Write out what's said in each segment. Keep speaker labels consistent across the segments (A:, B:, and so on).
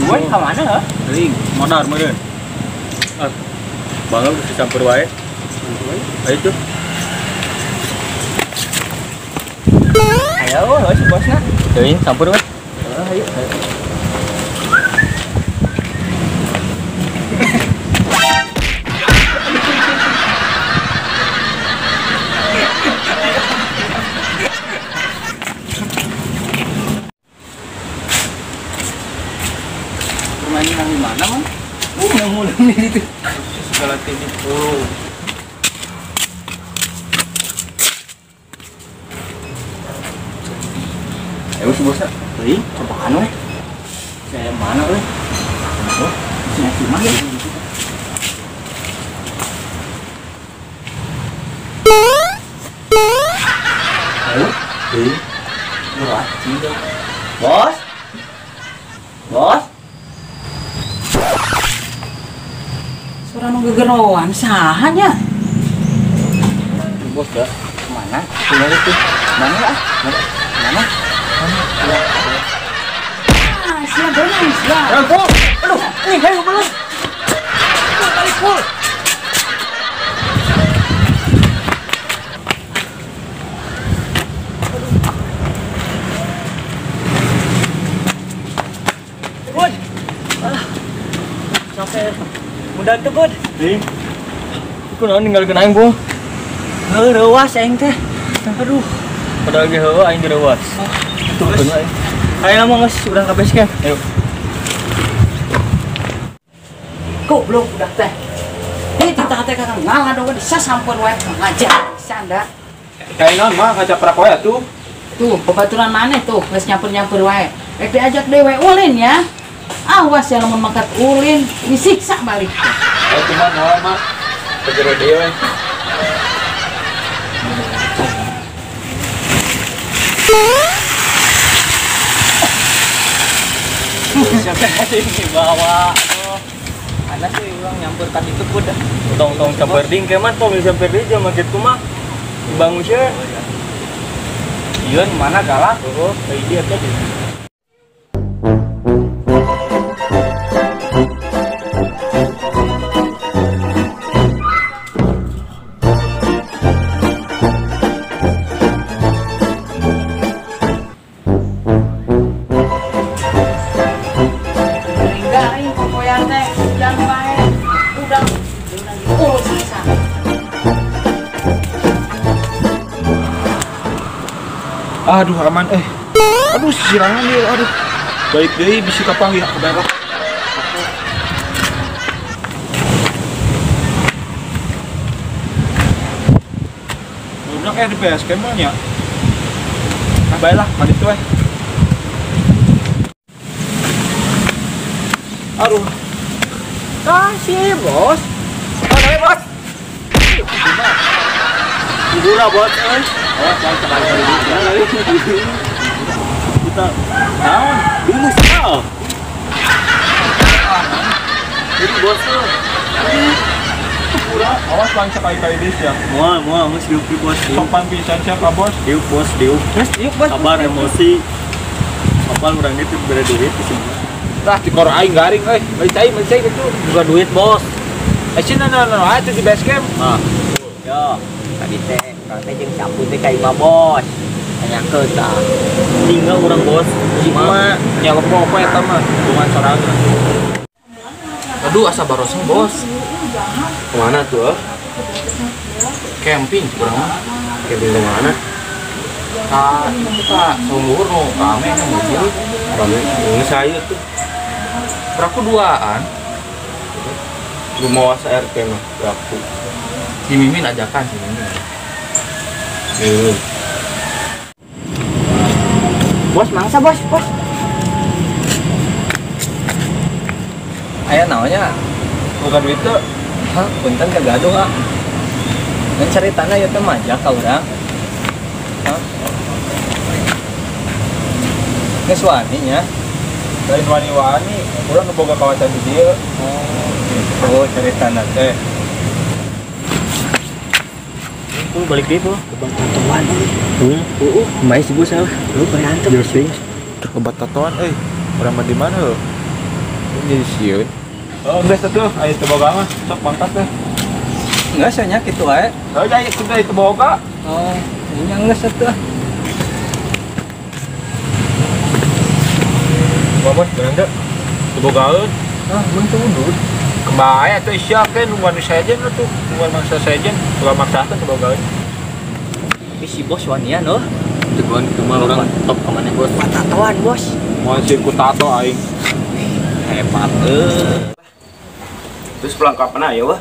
A: Gue ka mana heuh?
B: Teuing, modar meureun. Ah. Bangga geus disamper wae. Ayo tuh.
A: Ayo, heuh si bosna.
B: Teuing samper wae.
A: Ayo. Permainan di mana, Mang? Mulai itu.
B: Segala titik puluh. Ayo si bosna.
A: Teuing, cobaan we. Saya mana we? Oh, si mah ya.
B: Ayo, teuing.
A: Murah cing. Bos. Bos.
C: Suara nu gegeroan saha nya?
A: Bos dah. Mana? Tinggal itu. Mana ah? Mana?
C: Ah, siap beunang siap.
A: Aduh, aduh, nih hayu beulun. Balik pul. Bud. Ah. Sampai mudah tuh, Bud.
B: Teuing. Iku naon ninggalkeun aing, Bung?
A: Heuh, reuas aing teh. Aduh.
B: Padahal ge heueuh aing reuas. Tuh, aing. Ayo mah geus urang ka base camp. Ayo.
C: Goblok udah teh. Ini titah teh kakang ngalah dong disasampun wae ngajar sanda.
D: Kayak naon mah ngacaprak wae atuh.
C: Tuh, babaturan maneh tuh geus nyampur-nyampur wae. Rek diajak dewe ulin ya. Awas ya lamun mangkat ulin disiksa balik.
D: Atuh mah moal mah. Kejero deui we.
A: Siapa sih dibawa? Aduh. Ada sih uang nyampur tadi itu udah.
B: Tong-tong samper ding kemat tong samper deui jam kitu mah. Bangun sih.
A: Ieu mana galak?
B: Oh, kayak dia tadi.
C: Garing popoyan teh hujan wae. Udah diurus pisan.
D: Aduh aman eh. Aduh sirangan dia aduh. Baik deui bisi kapanggih kebarak. Budak di base camp nya. Nah baiklah, mandi tuh eh. Aduh.
A: Kasih, Bos. Mana, Bos?
B: Gura, Bos. Oh, jangan sekali-kali. Kita naon? Geus ah. Jadi bos tuh.
D: Gura, awas bang sekali-kali deui ya.
B: Moal, moal geus diuk bos.
D: Sopan pisan siapa, Bos?
B: Diuk, Bos, diuk.
A: Geus diuk, Bos.
B: Sabar emosi. Apal urang itu bere duit di sini.
D: Tah cikor aing garing euy. Beli cai gitu.
B: Bukan duit, Bos.
D: Eh sini no no, atuh di base camp.
B: Ah.
A: Yo, tadi teh urang teh jeung sapu teh ka imah bos. Tanyakeun tah.
B: Tinggal urang bos.
D: Imah nya lepo apa eta mah, cuman sorangan.
E: Aduh, asa baroseng, Bos.
F: Kemana tuh?
E: Camping kurang mah.
F: Camping kemana?
E: Ka itu ka Sumur nu rame kan mobil.
F: Rame. Ini saya tuh.
E: Beraku duaan.
F: Lu mau asa RT mah beraku.
E: Si Mimin ajakan si Mimin.
F: Mimin.
A: Bos mangsa bos, bos. Aya naonnya?
D: Bukan duit tuh.
A: Hah, punten kagaduh ah. Dan ceritana ieu teh majak ka urang. Hah? Geus wani nya.
D: Lain wani-wani, urang nu boga kawasan di dieu.
A: Oh, gitu ceritana teh.
B: Pul balik deui, Pul.
A: Obat tatoan euy. Heeh, main si bos ah. Lu berantem.
F: Jersey.
D: Obat tatoan euy. Urang mah di mana heuh? Jadi sieun. Oh, geus atuh, aya teu boga mah, sok pangkat teh.
A: Enggak nya kitu wae.
D: Oh, ya kitu teh teu boga.
A: Oh, nya geus atuh.
D: Bos, bener teu? Teu bogaeun.
A: Ah, mun teu udud.
D: Kebae atuh sia ke nungguan nu sejen atuh, nungguan mangsa sejen, ulah maksakeun teu bogaeun.
A: Tapi si bos wanian euy.
E: Teguhan kitu mah urang top ka maneh bos.
A: Patatoan bos.
D: Moal sieun ku tato aing.
E: Hebat euy.
F: Terus perlengkapan aya wah.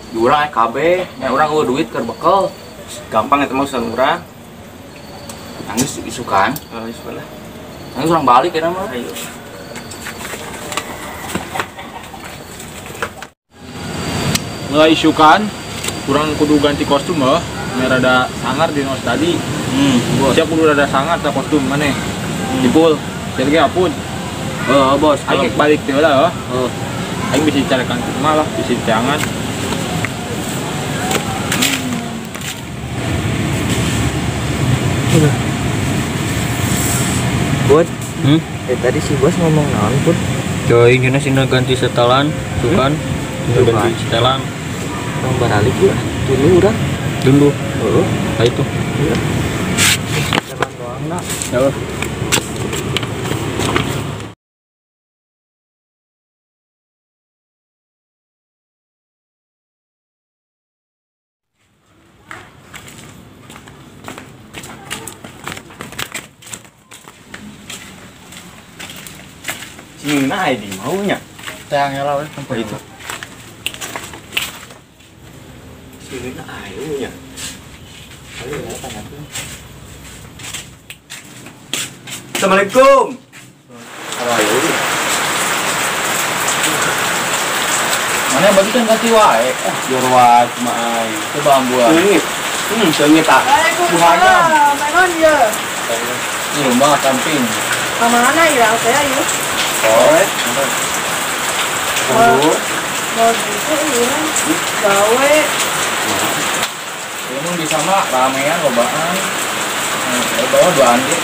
E: Di urang aya kabeh, nya urang eueuh duit keur bekel.
F: Gampang eta mah urusan urang.
E: Nangis isukan.
F: Oh, isukan lah.
E: Nangis urang balik ya mah.
F: Ayo.
D: Mulai isukan, kurang kudu ganti kostum loh. Rada sangar di nos tadi. Siap kudu rada sangar tak kostum maneh. Dipul, jadi ge apun.
E: Heeh, bos.
D: Aing balik teh lah, heeh. Aing bisa dicarikan rumah lah, bisa jangan.
A: Bud, tadi si bos ngomong naon, Put?
E: Coy, cenah sina ganti setelan, sukan. Ganti setelan.
A: Urang baralik ya, dulu urang.
E: Dulu.
A: Heeh.
E: Nah itu.
A: Iya. Setelan doang nah.
E: Ya.
F: Singna aya di maunya.
D: Teh ngela we tempat
F: itu. Singna aya nya.
A: Ayo ya tanyakeun.
F: Assalamualaikum.
E: Ayo. Mana baju kan ganti wae.
F: Ah, jor wae cuma aing.
E: Coba ambuan.
F: Seungit ah.
C: Waalaikumsalam. Naon ye?
E: Ini rumah camping.
C: Ka mana ieu teh ieu?
F: Oh,
C: mau gitu iya, gawe.
E: Emang di sama ramean lobaan. Bawa duaan ge.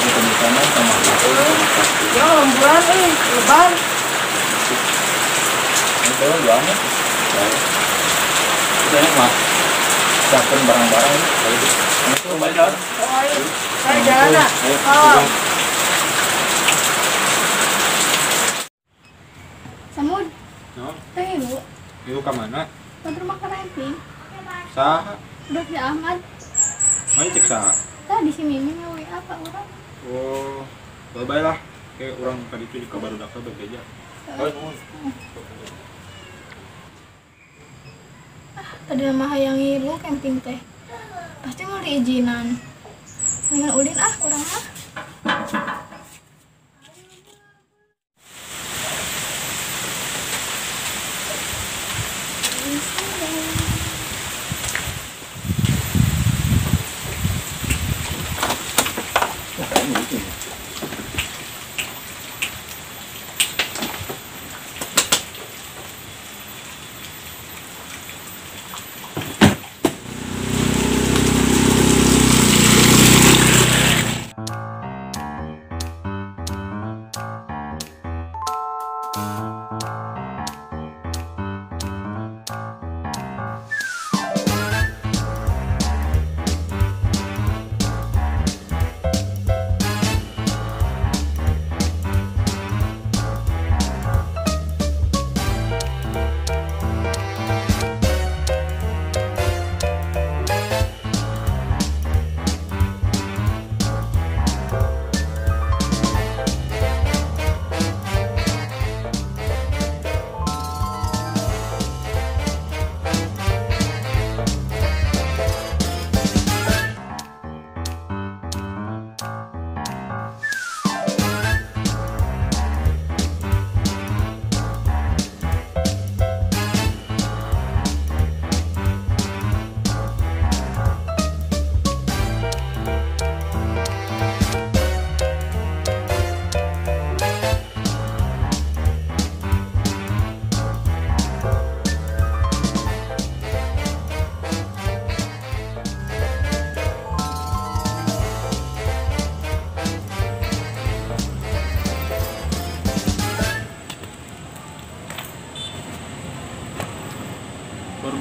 E: Itu di sana sama.
C: Ya lemburan euy, lebar.
E: Itu duaan ya. Itu enak mah. Siapkan barang-barang itu. Itu balik jalan.
C: Oh, ayo. Saya jalan ah. Oh.
G: Samud.
D: No.
G: Teh ibu.
D: Ibu ke mana?
G: Ke rumah camping.
D: Saha?
G: Udah si Ahmad.
D: Mana cek saha?
G: Tadi si Mimin nge-WA Pak urang.
D: Oh, bye-bye lah. Kayak orang tadi itu juga baru daftar bekerja.
G: Ah, tadi mah hayang ngilu camping teh. Pasti mau diizinan. Mendingan ulin ah urang mah.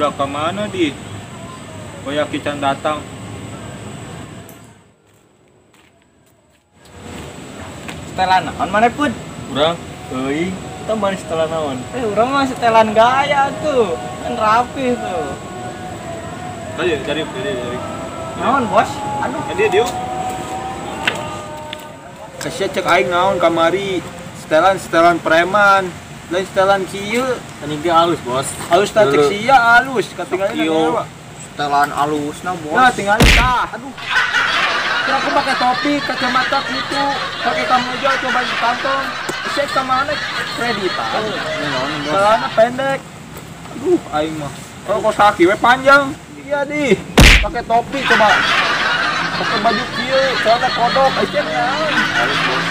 D: Budak ka mana di? Koyak can datang.
A: Setelan naon maneh Pud?
D: Urang
A: euy, kita mana setelan naon? Urang mah setelan gaya tuh. Kan rapi tuh.
D: Tadi cari.
A: Naon, Bos? Aduh.
D: Dia dieu. Kasih cek aing naon kamari. Setelan preman. Lain setelan kieu.
B: Ini ge halus, Bos.
D: Halus tah cek sia halus, katinggalin ngewa.
E: Setelan alusna, Bos.
D: Nah, tinggalin tah. Aduh. Kira aku pakai topi, kacamata gitu, pakai kameja coba di kantong. Cek ka mana kreditan. Celana pendek. Aduh, aing mah. Kalau kos kaki we panjang. Iya di. Pakai topi coba. Pakai baju kieu, celana kodok, aya naon.
E: Halus, Bos.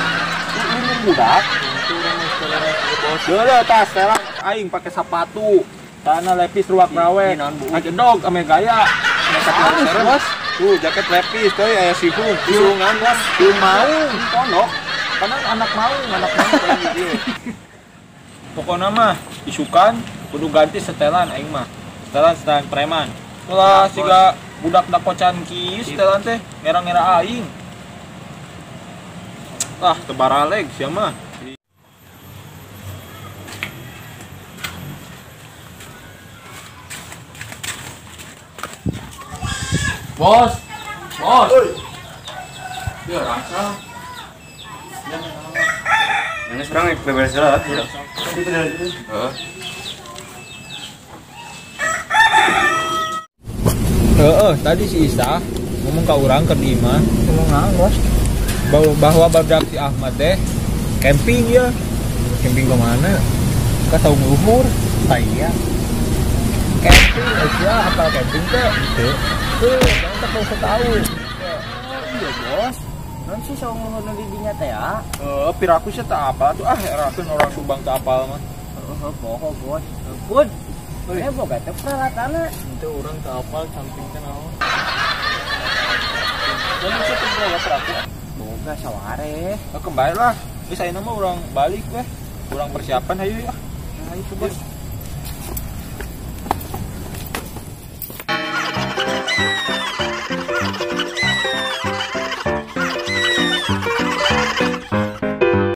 D: Ini budak. Deuleu tah setelan aing pakai sepatu. Tanah lepis ruak rawe. Ajedog ame gaya.
A: Halus, Bos.
F: Tuh jaket lepis teh aya sihung, sihungan Bos.
D: Tuh maung pondok. Karena anak maung kayak gitu. Pokoknya mah isukan kudu ganti setelan aing mah. Setelan preman. Ulah siga budak dakocan kieu setelan teh ngera-ngera aing. Ah, teu baraleg sia mah.
E: Bos. Bos. Ya rangsang.
B: Ini sekarang beberes lah. Heeh.
D: Heeh, tadi si Isa ngomong ke urang ke imah.
A: Ngomong naon, Bos?
D: Bahwa badak si Ahmad teh camping ya.
A: Camping ke mana?
D: Ka saung luhur.
A: Ah iya.
D: Camping aja, apa camping teh? Teu. Tuh, jangan tak usah tahu.
A: Oh, iya, Bos. Non sih saung luhur nu di dinya teh ya.
D: Piraku sih tak apal tuh. Ah, erakeun orang Subang tak apal mah.
A: Heeh, poho, Bos. Pud. Boga teh peralatanna.
B: Itu urang tak apal camping teh naon.
D: Dan sih teu boga piraku.
A: Boga saware.
D: Kembali lah. Geus ayeuna mah urang balik weh. Urang persiapan hayu ya.
A: Nah, itu, Bos.